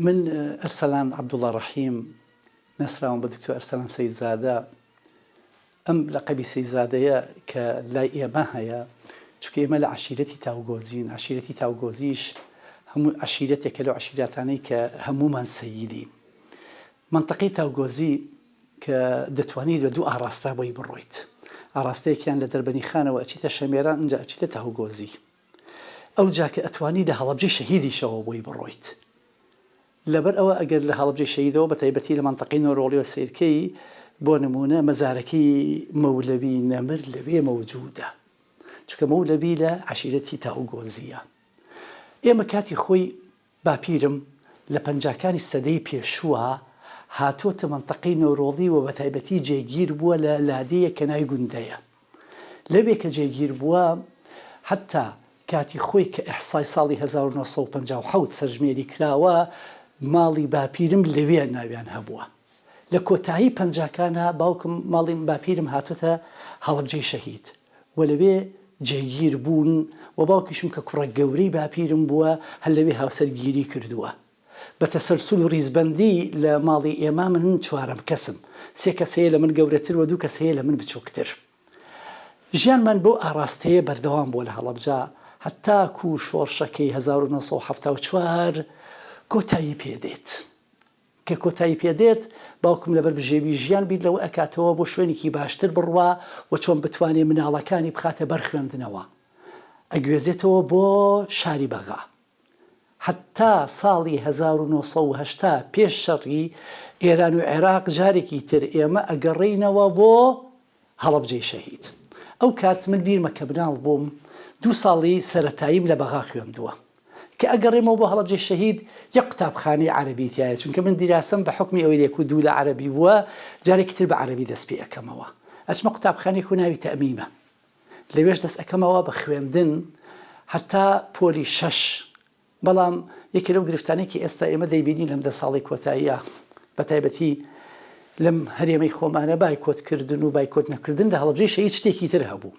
من ئەرسەلان عەبدوڵا ڕەحیم، ناسراوم بە دکتۆر ئەرسەلان سەیدزادە. ئەم لەقەبی سەیدزادەیە کە لای ئێمە هەیە، چونکە ئێمە لە عەشیرەتی تاوگۆزین، عەشیرەتی تاوگۆزیش هەموو عەشیرەتێکە لەو عەشیراتانەی کە هەموومان سەیدین. مەنتەقەی تاوگۆزی کە دەتوانیت بە دوو ئاڕاستە بۆی بڕۆیت. ئاڕاستەیەکیان لە دەربەنیخانەوە ئەچیتە شەمێران ئینجا ئەچیتە تاوگۆزی. ئەوجا کە ئەتوانی لە هەڵەبجەی شەهیدیشەوە بۆی بڕۆیت. لەبەر ئەوە ئەگەر لە هەڵەبجەی شەهیدەوە بە تایبەتی لە مەنتەقەی نۆرۆڵیەوە سەیرکەی بۆ نموونە مەزارەکەی مەولەوی نەمر لەوێ مەوجودە. چونکە مەولەوی لە عەشیرەتی تاوگۆزییە. ئێمە کاتی خۆی باپیرم لە پەنجاکانی سەدەی پێشووە هاتووەتە مەنتەقەی نۆرۆڵی و بەتایبەتی جێگیر بووە لە لادێیەک کە ناوی گوندەیە. لەوێ کە جێگیر بووە حەتتا کاتی خۆی کە ئیحسای ساڵی 1957 سەرژمێری کراوە ماڵی باپیرم لەوێ ناویان هەبووە. لە کۆتایی پەنجاکانا باوکم ماڵی باپیرم هاتۆتە هەڵەبجەی شەهید و لەوێ جێگیر بوون و باوکیشم کە کوڕە گەورەی باپیرم بووە هەر لەوێ هاوسەرگیری کردووە. بە تەسەلسول و ڕیزبەندی لە ماڵی ئێمە من چوارەم کەسم. سێ کەس هەیە لە من گەورەتر و دوو کەس هەیە لە من بچووکتر. ژیانمان بەو ئاڕاستەیە بەردەوام بووە لە هەڵەبجە هەتاکوو شۆڕشەکەی 1974 کۆتایی پێ دێت. کە کۆتایی پێ دێت، باوکم لەبەر بژێوی ژیان بیر لەوە ئەکاتەوە بۆ شوێنێکی باشتر بڕوا و چۆن بتوانێ مناڵەکانی بخاتە بەر خوێندنەوە. ئەگوێزێتەوە بۆ شاری بەغا. هەتا ساڵی 1980 پێش شەڕی ئێران و عێراق جارێکی تر ئێمە ئەگەڕێینەوە بۆ هەڵەبجەی شەهید. ئەو کات من بیرمە کە مناڵ بووم دوو ساڵی سەرەتاییم لە بەغا خوێندووە. کە ئەگەڕێمەوە بۆ هەڵەبجەی شەهید یەک قوتابخانەی عەرەبی تیایە چونکە من دیراسەم بە حوکمی ئەوەی یەک و دوو لە عەرەبی بووە جارێکی تر بە عەرەبی دەست پێ ئەکەمەوە ئەچمە قوتابخانەیەک و ناوی تەئمیمە لەوێش دەست ئەکەمەوە بە خوێندن هەتا پۆلی شەش بەڵام یەکێ لەو گرفتانەی کە ئێستا ئێمە دەیبینین لەم دە ساڵەی کۆتاییە بە تایبەتی لەم هەرێمەی خۆمانە بایکۆت کردن و بایکۆت نەکردن لە هەڵەبجەی شەهید شتێکی تر هەبوو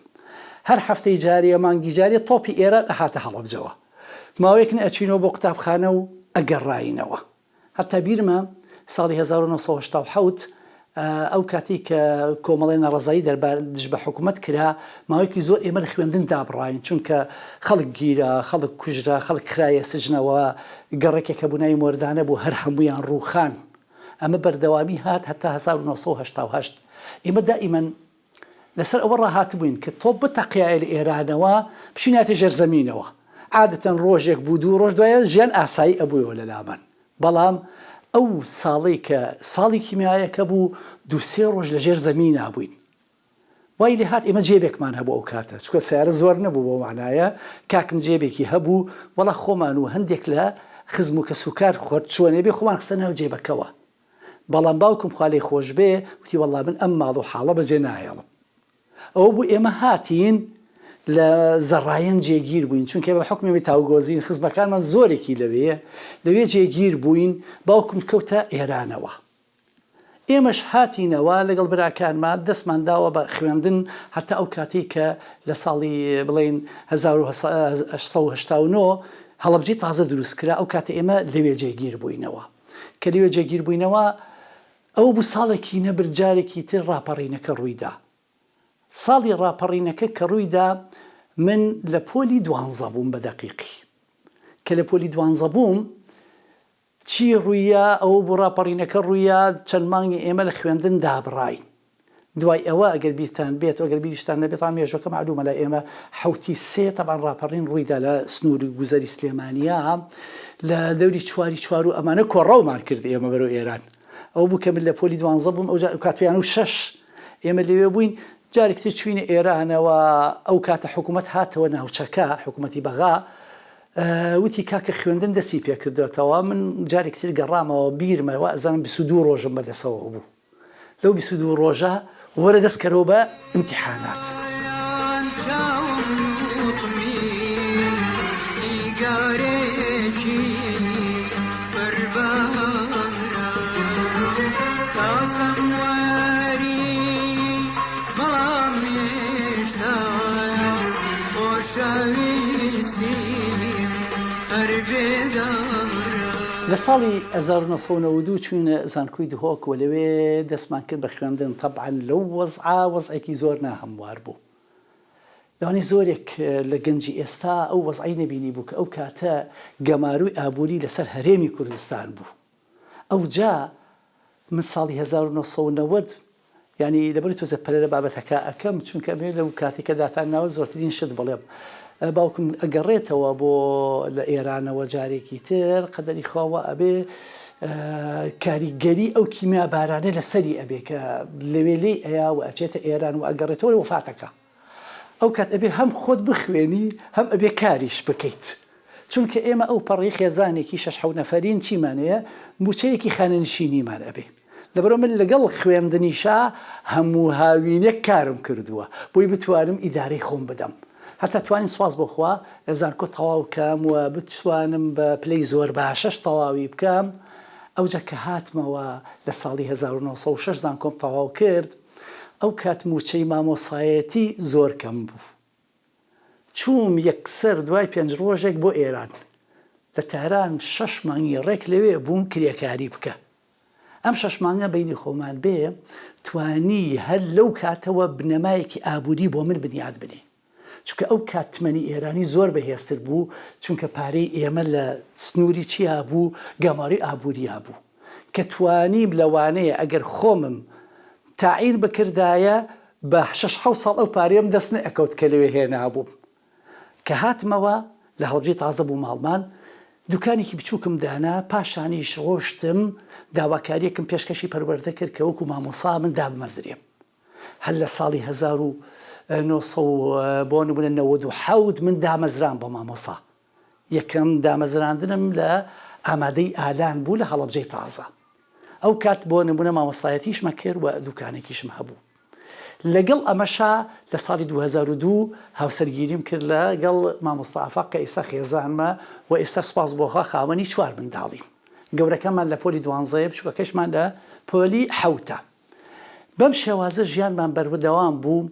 هەر هەفتەی جارێ مانگی جارێ تۆپی ئێران ئەهاتە هەڵەبجەوە ماوەیەک نەئەچوینەوە بۆ قوتابخانە و ئەگەڕاینەوە هەتا بیرمە ساڵی 1987 ئەو کاتەی کە کۆمەڵی ناڕەزایی دەربار دژ بە حکوومەت کرا ماوەیەکی زۆر ئێمە لە خوێندن دابڕاین چونکە خەڵک گیرا خەڵک کوژرا خەڵک خرایە سجنەوە گەڕەکێک هەبوو ناوی مۆردانە بوو هەر هەموویان ڕووخان ئەمە بەردەوامی هات هەتا 1988 ئێمە دائیمەن لەسەر ئەوە ڕاهاتبووین کە تۆپ بتەقیایە لە ئێرانەوە بچویناتە ژێر زەمینەوە عادەتەن ڕۆژێک بوو دوو ڕۆژ دوایە ژیان ئاسایی ئەبوویەوە لە لامان بەڵام ئەو ساڵەی کە ساڵی کیمیایەکە بوو دوو سێ ڕۆژ لە ژێر زەمینا بووین وای لێ هات ئێمە جێبێکمان هەبوو ئەو کاتە چونکە سەیارە زۆر نەبوو بەو مانایە کاکم جێبێکی هەبوو وەڵا خۆمان و هەندێک لە خزم و کەسوکار خۆت چۆنێ بێ خۆمان خستە ناو جێبەکەوە بەڵام باوکم خوا لێی خۆش بێ وتی وەڵا من ئەم ماڵ و حاڵە بەجێ ناهێڵم ئەوە بوو ئێمە هاتین لە زەڕایەن جێگیر بووین چونکە بە حکومی ئەوەی تاوگۆزین خزمەکانمان زۆرێکی لەوێ لەوێ جێگیر بووین باوکم کەوتە ئێرانەوە ئێمەش هاتینەوە لەگەڵ براکانما دەستمان داوە بە خوێندن هەتا ئەو کاتەی کە لە ساڵی بڵێین 1889 هەڵەبجەی تازە دروست کرا ئەو کاتە ئێمە لەوێ جێگیر بووینەوە کە لەوێ جێگیر بووینەوە ئەوە بوو ساڵێکی نەبرد جارێکی تر ڕاپەڕینەکە ڕوویدا ساڵی ڕاپەڕینەکە کە ڕوویدا من لە پۆلی دوانزە بووم بە دەقیقی کە لە پۆلی دوانزە بووم چی ڕوویا ئەوە بوو ڕاپەڕینەکە ڕوویا چەند مانگی ئێمە لە خوێندن دابڕاین دوای ئەوە ئەگەر بیرتان بێت ئەگەر بیریشتان نەبێت تاوان مێژوەکە مەعلومە لای ئێمە حەوتی سێ تەبعەن ڕاپەڕین ڕوویدا لە سنووری گوزەری سلێمانیا لە دەوری چواری چوار و ئەمانە کۆڕەومان کرد ئێمە بەرەو ئێران ئەوە بوو کە من لە پۆلی دوانزە بووم ئەو کاتیان و شەش ئێمە لەوێ بووین جارێکی تر چوینە ئێرانەوە ئەو کاتە حکوومەت هاتەوە ناوچەکە حکوومەتی بەغا وتی کاکە خوێندن دەستی پێکردێتەوە من جارێکی تر گەڕامەوە بیرمەوە ئەزانم 22 ڕۆژم بەدەسەوە بوو لەو 22 ڕۆژە وەرە دەست کەرەوە بە ئیمتیحانات. لە ساڵی 1992 چووینە زانکۆی دهۆک و لەوێ دەستمان کرد بە خوێندن، تەبعەن لەو وەزعە وەزعێکی زۆر ناهەموار بوو. لەوانەیە زۆرێک لە گەنجی ئێستا ئەو وەزعەی نەبینیبوو کە ئەو کاتە گەمارۆی ئابووری لەسەر هەرێمی کوردستان بوو. ئەوجا من ساڵی 1990 یانی لەبەر تۆزێ پەلە لە بابەتەکە ئەکەم چونکە ئەمەوێ لەو کاتەی کە داتان ناوە زۆرترین شت بڵێم. باوکم ئەگەڕێتەوە بۆ لە ئێرانەوە جارێکی تر قەدەری خوا وا ئەبێ کاریگەری ئەو کیمیا بارانە لەسەری ئەبێ کە لەوێ لێی ئەیا و ئەچێتە ئێران و ئەگەڕێتەوە وەفاتەکە. ئەو کات ئەبێ هەم خۆت بخوێنی هەم ئەبێ کاریش بکەیت چونکە ئێمە ئەو پەڕی خێزانێکی شەش حەوت نەفەرین چیمان هەیە موچەیەکی خانەنشینیمان ئەبێ لەبەرئەوە من لەگەڵ خوێندنیشا هەموو هاوینێک کارم کردووە بۆی بتوانم ئیدارەی خۆم بدەم هەتا توانیم سوپاس بۆ خوا زانکۆ تەواو کەم و بتوانم بە پلەی زۆر باشەش تەواوی بکەم ئەوجا کە هاتمەوە لە ساڵی 1906 زانکۆم تەواو کرد ئەو کات مووچەی مامۆسایەتی زۆر کەم بوو. چووم یەکسەر دوای پێنج ڕۆژێک بۆ ئێران. لە تاران شەش مانگی ڕێک لەوێ بووم کرێکاری بکە. ئەم شەش مانگە بەینی خۆمان بێ توانی هەر لەو کاتەوە بنەمایەکی ئابووری بۆ من بنیات بنێ. چونکە ئەو کات تمەنی ئێرانی زۆر بەهێزتر بوو، چونکە پارەی ئێمە لە سنووری چیا بوو، گەمارۆی ئابووریا بوو. کە توانیم لەوانەیە ئەگەر خۆمم تەعین بکردایە بە شەش حەوت ساڵ ئەو پارەیەم دەست نەئەکەوت کە لەوێ هێنابووم. کە هاتمەوە لە هەڵەبجەی تازە بوو ماڵمان، دوکانێکی بچووکم دانا، پاشانیش ڕۆشتم داواکارییەکم پێشکەشی پەروەردە کرد کە وەکوو مامۆسا من دابمەزرێم. هەر لە ساڵی 1900 بۆ نمونە 97 من دامەزرام بۆ مامۆسا یەکەم دامەزراندنم لە ئامادەی ئالان بوو لە هەڵەبجەی تازە ئەو کات بۆ نمونە مامۆستایەتیشمە کرد و دوکانێکیشم هەبوو لەگەڵ ئەمەشا لە ساڵی 2002 هاوسەرگیریم کرد لەگەڵ مامۆستا ئافاق کە ئێستا خێزانمە و ئێستا سوپاس بۆ خوا خاوەنی چوار منداڵین گەورەکەمان لە پۆلی دوانزەیە بچووکەکەشمان لە پۆلی حەوتە بەم شێوازە ژیانمان بەردەوام بوو،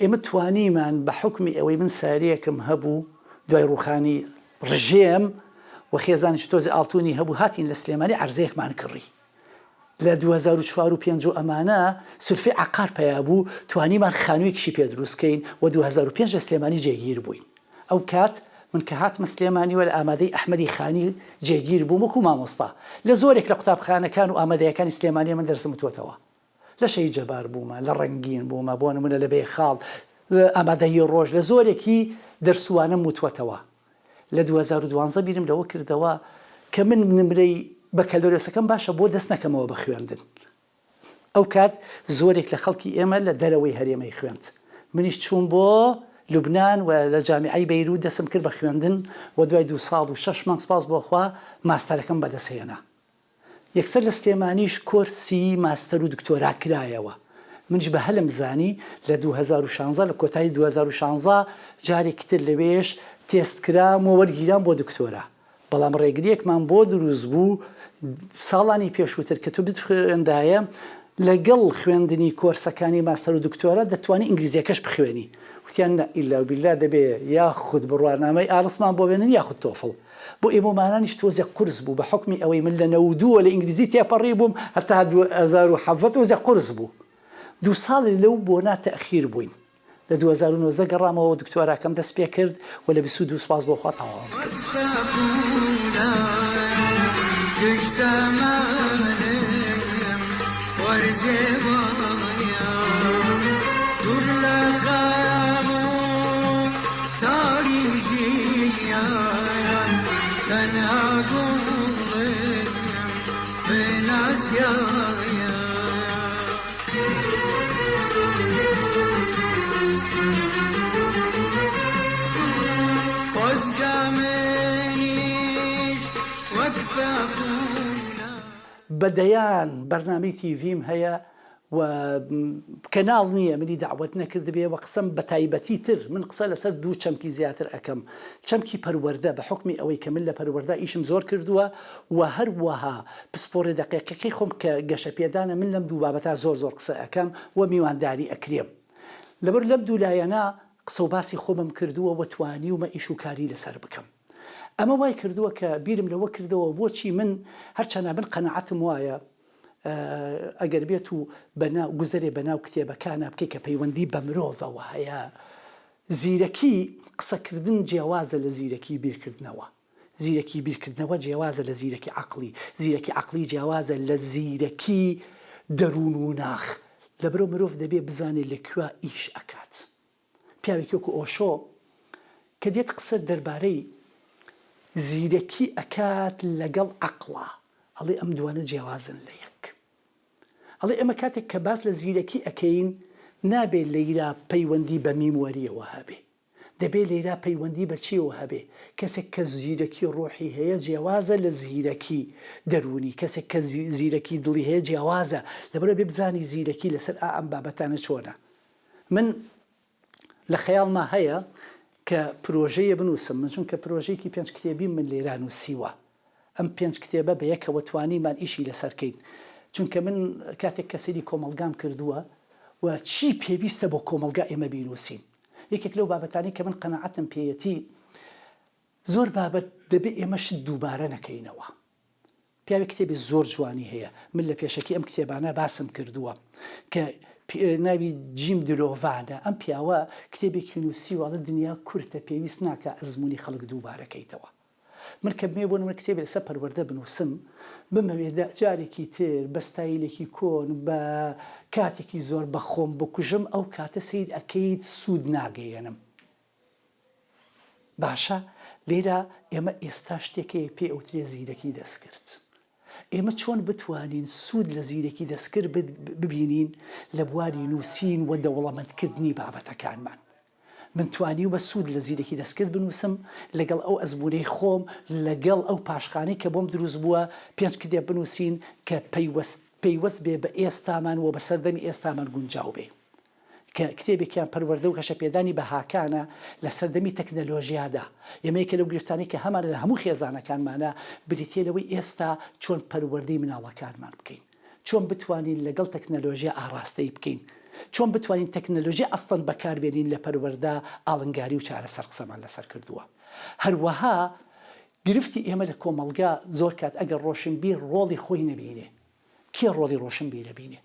ئێمە توانیمان بە حوکمی ئەوەی من سەیارەیەکم هەبوو دوای ڕووخانی ڕژێم و خێزانیش تۆزێ ئاڵتونی هەبوو هاتین لە سلێمانی عەرزەیەکمان کڕی لە 2004 و 5 و ئەمانە سولفەی عەقار پەیا بوو توانیمان خانوویەکیشی پێ دروست کەین و 2005 لە سلێمانی جێگیر بووین. ئەو کات من کە هاتمە سلێمانی و لە ئامادەی ئەحمەدی خانی جێگیر بووم وەکوو مامۆستا لە زۆرێک لە قوتابخانەکان و ئامادەیەکانی سلێمانییە من دەرسم وتووەتەوە. لە شەهید جەبار بوومە، لە ڕەنگین بوومە، بۆ نموونە لە بێخاڵ، ئامادەیی ڕۆژ، لە زۆرێکی دەرسوانەم وتووەتەوە. لە 2012 بیرم لەوە کردەوە کە من نمرەی بەکالۆریۆسەکەم باشە بۆ دەست نەکەمەوە بە خوێندن. ئەو کات زۆرێک لە خەڵکی ئێمە لە دەرەوەی هەرێمەی خوێند. منیش چووم بۆ لوبنان و لە جامیعەی بەیروت دەستم کرد بە خوێندن و دوای دوو ساڵ و شەش مانگ سوپاس بۆ خوا ماستەرەکەم بەدەست هێنا. یەکسەر لە سلێمانیش کۆرسی ماستەر و دکتۆرا کرایەوە. منیش بە هەلم زانی لە 2016 لە کۆتایی 2016 جارێکی تر لەوێش تێست کرام و وەرگیرام بۆ دکتۆرا. بەڵام ڕێگریەکمان بۆ دروست بوو ساڵانی پێشووتر کە تۆ بتخوێندایە لەگەڵ خوێندنی کۆرسەکانی ماستەر و دکتۆرا دەتوانی ئینگلیزیەکەش بخوێنی وتیان نا ئیلا و بیلا دەبێ یاخود بڕوانامەی ئالسمان بۆ بێنن یاخود تۆفڵ بۆ ئێمەمانانیش تۆزێک قورس بوو بە حوکمی ئەوەی من لە نەودووە لە ئینگلیزی تێپەڕی بووم هەتا 2017 تۆزێک قورس بوو دوو ساڵی لەو بۆنا تەئخیر بووین لە 2019 گەڕامەوە دکتۆراکەم دەست پێ کرد و لە 22 سوپاس بۆ خوا تەواوم کرد. بە دەیان بەرنامەی تیڤیم هەیە و کەناڵ نییە منی دەعوەت نەکردبێ و قسەم بە تایبەتی تر من قسە لەسەر دوو چەمکی زیاتر ئەکەم چەمکی پەروەردە بە حوکمی ئەوەی کە من لە پەروەردە ئیشم زۆر کردووە و هەروەها پسپۆڕی دەقیقەکەی خۆم کە گەشەپێدانە من لەم دوو بابەتە زۆر زۆر قسە ئەکەم و میوانداری ئەکرێم لەبەر لەم دوو لایەنە قسە و باسی خۆمم کردووە و توانیومە ئیش و کاری لەسەر بکەم. ئەمە وای کردووە کە بیرم لەوە کردەوە بۆچی من هەرچەنە من قەناعەتم وایە ئەگەر بێت و بەناو گوزەرێ بەناو کتێبەکانا بکەی کە پەیوەندی بە مرۆڤەوە هەیە زیرەکی قسەکردن جیاوازە لە زیرەکی بیرکردنەوە. زیرەکی بیرکردنەوە جیاوازە لە زیرەکی عەقڵی، زیرەکی عەقڵی جیاوازە لە زیرەکی دەروون و ناخ. لەبەرئەوە مرۆڤ دەبێ بزانێ لە کوێ ئیش ئەکات. پیاوێکی وەکو ئۆشۆ کە دێت قسە دەربارەی زیرەکی ئەکات لەگەڵ عەقڵا، ئەڵێ ئەم دوانە جیاوازن لە یەک. ئەڵێ ئێمە کاتێک کە باس لە زیرەکی ئەکەین نابێ لەیرا پەیوەندی بە میمۆریەوە هەبێ. دەبێ لەیرا پەیوەندی بە چیەوە هەبێ؟ کەسێک کە زیرەکی ڕۆحی هەیە جیاوازە لە زیرەکی دەروونی، کەسێک کە زیرەکی دڵی هەیە جیاوازە، لەبەرئەوە بێ بزانی زیرەکی لەسەر ئا ئەم بابەتانە چۆنە. من لە خەیاڵما هەیە کە پرۆژەیە بنووسم، من چونکە پرۆژەیەکی پێنج کتێبیم من لەیرا نووسیوە، ئەم پێنج کتێبە بە یەکەوە توانیمان ئیشی لەسەر کەین، چونکە من کاتێک کە سەیری کۆمەڵگام کردووە و چی پێویستە بۆ کۆمەڵگا ئێمە بینووسین. یەکێک لەو بابەتانەی کە من قەناعەتم پێیەتی زۆر بابەت دەبێ ئێمە شت دووبارە نەکەینەوە. پیاوێک کتێبی زۆر جوانی هەیە من لە پێشەکی ئەم کتێبانە باسم کردووە کە ناوی جیم دلۆڤانە ئەم پیاوە کتێبێکی نووسیوە ئەڵێ دنیا کورتە پێویست ناکا ئەزموونی خەڵک دووبارە کەیتەوە. من کە بمەوێ بۆ نمونە کتێبێ لەسەر پەروەردە بنووسم، بمەوێ جارێکی تر بە ستایلێکی کۆن بە کاتێکی زۆر بە خۆم بکوژم، ئەو کاتە سەیر ئەکەیت سوود ناگەیەنم. باشە لێرە ئێمە ئێستا شتێک هەیە پێی ئەوترێ زیرەکی دەستکرد. ئێمە چۆن بتوانین سوود لە زیرەکی دەستکرد ببینین لە بواری نووسین و دەوڵەمەندکردنی بابەتەکانمان؟ من توانیومە سوود لە زیرەکی دەستکرد بنووسم، لەگەڵ ئەو ئەزموونەی خۆم، لەگەڵ ئەو پاشخانەی کە بۆم دروست بووە، پێنج کتێب بنووسین کە پەیوەست پەیوەست بێ بە ئێستامان و بە سەردەمی ئێستامان گونجاو بێ. کە کتێبێکیان پەروەردە و گەشەپێدانی بەهاکانە لە سەردەمی تەکنەلۆژیادا. ئێمە یەکێ لەو گرفتانەی کە هەمانە لە هەموو خێزانەکانمانا بریتییە لەوەی ئێستا چۆن پەروەردەی مناڵەکانمان بکەین. چۆن بتوانین لەگەڵ تەکنەلۆژیا ئاڕاستەی بکەین؟ چۆن بتوانین تەکنەلۆژیا ئەسڵەن بەکاربێنین لە پەروەردە ئاڵنگاری و چارەسەر قسەمان لەسەر کردووە. هەروەها گرفتی ئێمە لە کۆمەڵگا زۆر کات ئەگەر ڕۆشنبیر ڕۆڵی خۆی نەبینێ، کێ ڕۆڵی ڕۆشنبیر ئەبینێ؟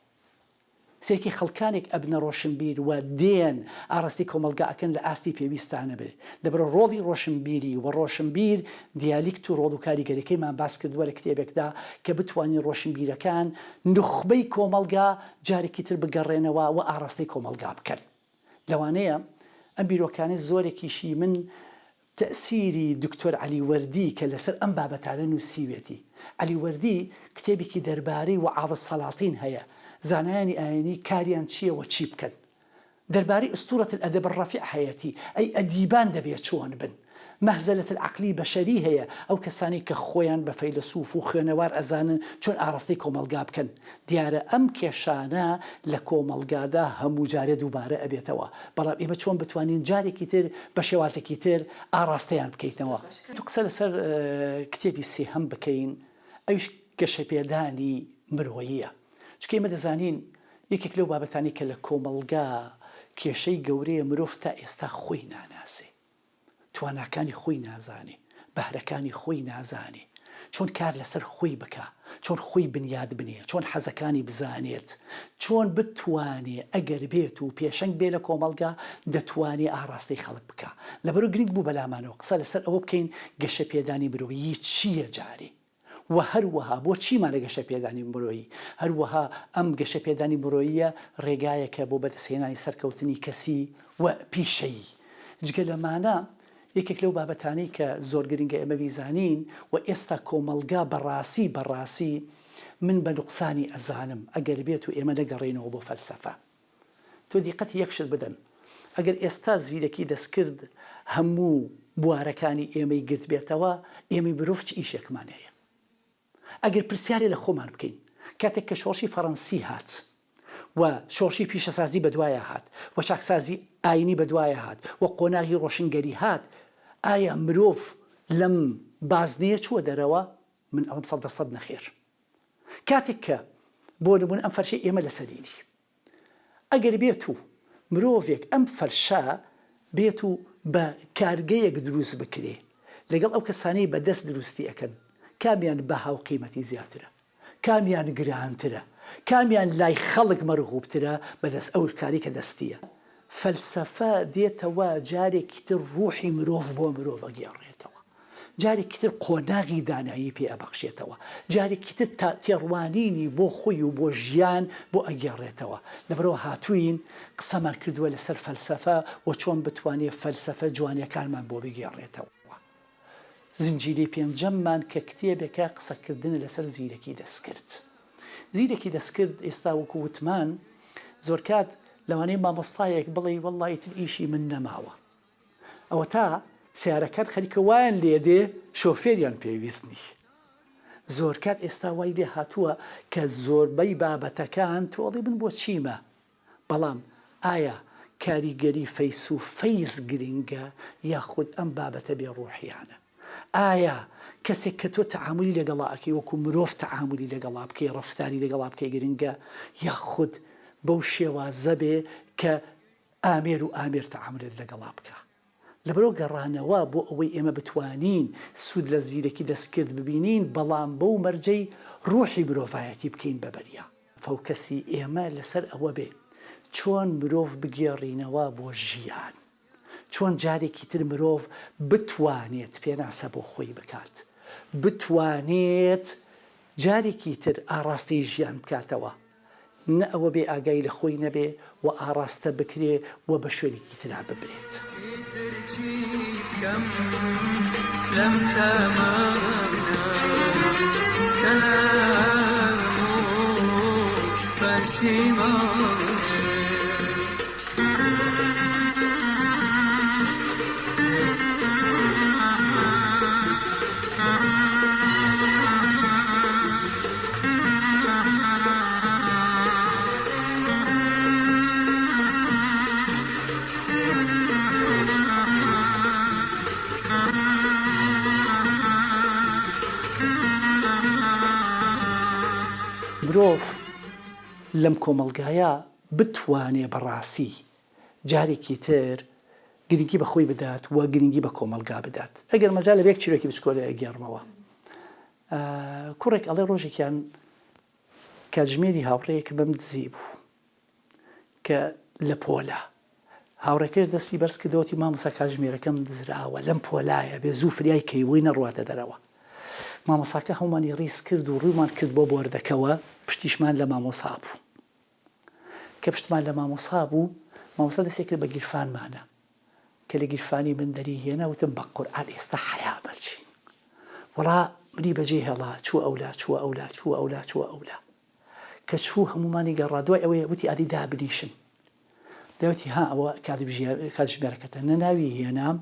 سەیرکەی خەڵکانێک ئەبنە ڕۆشنبیر و دێن ئاڕاستەی کۆمەڵگا ئەکەن لە ئاستی پێویستا نەبێ لەبەرئەوە ڕۆڵی ڕۆشنبیری و ڕۆشنبیر دیالیکت و ڕۆڵ و کاریگەریەکەیمان باس کردووە لە کتێبێکدا کە بتوانین ڕۆشنبیرەکان نوخبەی کۆمەڵگا جارێکی تر بگەڕێنەوە و ئاڕاستەی کۆمەڵگا بکەن لەوانەیە ئەم بیرۆکانەی زۆرێکیشی من تەئسیری دکتۆر عەلی وەردی کە لەسەر ئەم بابەتانە نووسیوێتی. عەلی وەردی کتێبێکی دەربارەی وەعاظ السلاطین هەیە، زانایانی ئایینی کاریان چییە و چی بکەن. دەربارەی اسطورە الادب الرفیع هەیەتی، ئەی ئەدیبان دەبێ چۆن بن. مهزلە العقلی بشری هەیە، ئەو کەسانەی کە خۆیان بە فەیلەسوف و خوێنەوار ئەزانن چۆن ئاڕاستەی کۆمەڵگا بکەن. دیارە ئەم کێشانە لە کۆمەڵگادا هەموو جارێ دووبارە ئەبێتەوە، بەڵام ئێمە چۆن بتوانین جارێکی تر بە شێوازێکی تر ئاڕاستەیان بکەیتەوە؟ قسە لەسەر کتێبی سێهەم بکەین ئەویش گەشەپێدانی مرۆییە، چونکە ئێمە دەزانین یەکێک لەو بابەتانەی کە لە کۆمەڵگا کێشەی گەورەیە مرۆڤ تا ئێستا خۆی ناناسێ. تواناکانی خۆی نازانێ، بەهرەکانی خۆی نازانێ، چۆن کار لەسەر خۆی بکا، چۆن خۆی بنیات بنێ، چۆن حەزەکانی بزانێت، چۆن بتوانێ ئەگەر بێت و پێشەنگ بێ لە کۆمەڵگا دەتوانێ ئاڕاستەی خەڵک بکا. لەبەرئەوە گرنگ بوو بەلامانەوە قسە لەسەر ئەوە بکەین گەشەپێدانی مرۆیی چییە جارێ؟ وە هەروەها بۆ چیمانە گەشەپێدانی مرۆیی؟ هەروەها ئەم گەشەپێدانی مرۆییە ڕێگایەکە بۆ بەدەستهێنانی سەرکەوتنی کەسی و پیشەیی. جگە لەمانە یەکێک لەو بابەتانەی کە زۆر گرنگە ئێمە بیزانین و ئێستا کۆمەڵگا بەڕاسی بەڕاسی من بە نوقسانی ئەزانم ئەگەر بێت و ئێمە نەگەڕێینەوە بۆ فەلسەفە تۆ دیقەتی یەک شت بدەن ئەگەر ئێستا زیرەکی دەستکرد هەموو بوارەکانی ئێمەی گرتبێتەوە ئێمەی مرۆڤ چ ئیشێکمان هەیە؟ ئەگەر پرسیارێ لە خۆمان بکەین کاتێک کە شۆڕشی فەڕەنسی هات و شۆڕشی پیشەسازی بەدوایا هات و چاکسازی ئاینی بەدوایا هات و قۆناغی ڕۆشنگەری هات ئایا مرۆڤ لەم بازنەیە چووە دەرەوە؟ من ئەڵێم سەد دە سەد نەخێر. کاتێک کە بۆ نموونە ئەم فەرشەی ئێمە لەسەرینی ئەگەر بێت و مرۆڤێک ئەم فەرشە بێت و بە کارگەیەک دروست بکرێ. لەگەڵ ئەو کەسانەی بە دەست دروستی ئەکەن کامیان بەها و قیمەتی زیاترە؟ کامیان گرانترە؟ کامیان لای خەڵک مەرغوبترە بەدەست ئەو کاری کە دەستیە؟ فەلسەفە دێتەوە جارێکی تر ڕوحی مرۆڤ بۆ مرۆڤ ئەگێڕێتەوە، جارێکی تر قۆناغی دانایی پێ ئەبەخشێتەوە، جارێکی تر تا تێڕوانینی بۆ خۆی و بۆ ژیان بۆ ئەگێڕێتەوە. لەبەرئەوە هاتووین قسەمان کردووە لەسەر فەلسەفە و چۆن بتوانێ فەلسەفە جوانیەکانمان بۆ بگێڕێتەوە. زنجیرەی پێنجەممان کە کتێبێکە قسەکردنە لەسەر زیرەکی دەستکرد. زیرەکی دەستکرد ئێستا وەکو وتمان زۆرکات لەوانەیە مامۆستایەک بڵێی وەڵڵا ئیتر ئیشی من نەماوە. ئەوەتا سەیارەکان خەریکە وایان لێدێ شۆفێریان پێویست نی. زۆرکات ئێستا وای لێ هاتووە کە زۆربەی بابەتەکان تۆ ئەڵێی من بۆ چیمە؟ بەڵام ئایا کاریگەری فەیس و فەیس گرنگە یاخود ئەم بابەتە بێ ڕوحیانە؟ ئایا کەسێک کە تۆ تەعامولی لەگەڵا ئەکەی وەکو مرۆڤ تەعامولی لەگەڵا بکەی ڕەفتاری لەگەڵا بکەی گرنگە یاخود بەو شێوازە بێ کە ئامێر و ئامێر تەعامولت لەگەڵا بکا؟ لەبەرئەوە گەڕانەوە بۆ ئەوەی ئێمە بتوانین سوود لە زیرەکی دەستکرد ببینین، بەڵام بەو مەرجەی ڕوحی مرۆڤایەتی بکەین بە بەریا. فۆکەسی ئێمە لەسەر ئەوە بێ چۆن مرۆڤ بگێڕینەوە بۆ ژیان، چۆن جارێکی تر مرۆڤ بتوانێت پێناسە بۆ خۆی بکات، بتوانێت جارێکی تر ئاڕاستەی ژیان بکاتەوە، نە ئەوە بێ ئاگای لە خۆی نەبێ و ئاڕاستە بکرێ و بە شوێنێکی ترا ببرێت. ئیتر چی بکەم لەم تەمەنە کە لە هەموو پەشیمانم. مرۆڤ لەم کۆمەڵگایە بتوانێ بەڕاسی جارێکی تر گرنگی بە خۆی بدات و گرنگی بە کۆمەڵگا بدات. ئەگەر مەجالە بێ یەک چیرۆکی بچکۆلە ئەگێڕمەوە. کوڕێک ئەڵێ ڕۆژێکیان کاتژمێری هاوڕێیەکم بم دزی بوو کە لە پۆلە هاوڕێکەش دەستی بەرز کردەوە وتی مامۆستا کاتژمێرەکەم دزراوە لەم پۆلایە بێ زوو فریای کەی بۆی نەڕواتە دەرەوە. مامۆساکە هەموومانی ڕیز کرد و ڕوومان کرد بۆ بۆردەکەوە پشتیشمان لە مامۆسا بوو. کە پشتمان لە مامۆسا بوو، مامۆستا دەستی کرد بە گیرفانمانا. کە لە گیرفانی من دەری هێنا، وتم بە قورعان ئێستا حەیا مەچین. وەڵا منی بەجێ هێڵا، چووە ئەولا، چووە ئەولا، چووە ئەولا، چووە ئەولا. کە چوو هەموومانی گەڕا، دوای ئەوەی وتی ئادی دابنیشن. دوای وتی ها ئەوە کاتژمێرەکەتە. نە ناوی هێنام،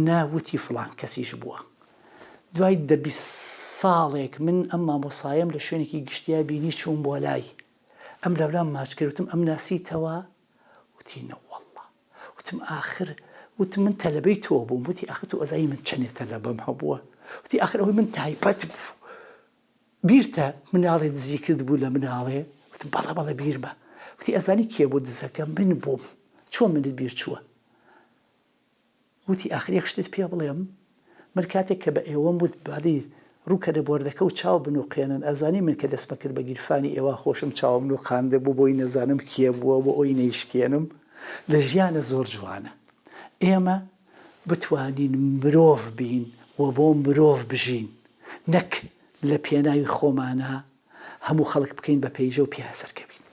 نە وتی فڵان کەسیش بووە. دوای دە 20 ساڵێک من ئەم مامۆسایەم لە شوێنێکی گشتیا بینی چووم بۆ لای. ئەم لەولام ماچ کرد وتم ئەم ناسیتەوە؟ وتی نەوەڵڵا. وتم ئاخر وتم من تەلەبەی تۆ بووم. وتی ئاخر تۆ ئەزانی من چەنێ تەلەبەم هەبووە؟ وتی ئاخر ئەوەی من تایبەت بوو. بیرتە مناڵێ دزی کردبوو لە مناڵێ؟ وتم بەڵێ بەڵێ بیرمە. وتی ئەزانی کێ بوو دزەکە؟ من بووم. چۆن منت بیر چووە؟ وتی ئاخر یەک شتت پێ بڵێم؟ من کاتێک کە بە ئێوەم وت بەڵی ڕووکەنە بۆردەکە و چاو بنووقێنن، ئەزانی من کە دەستمە کرد بە گیرفانی ئێوە خۆشم چاوم نووقاندبوو بۆی نەزانم کێ بووە بۆ ئەوی نەیشکێنم. لە ژیانە زۆر جوانە ئێمە بتوانین مرۆڤ بین و بۆ مرۆڤ بژین نەک لە پێناوی خۆمانا هەموو خەڵک بکەین بە پەیژە و پیا سەرکەوین.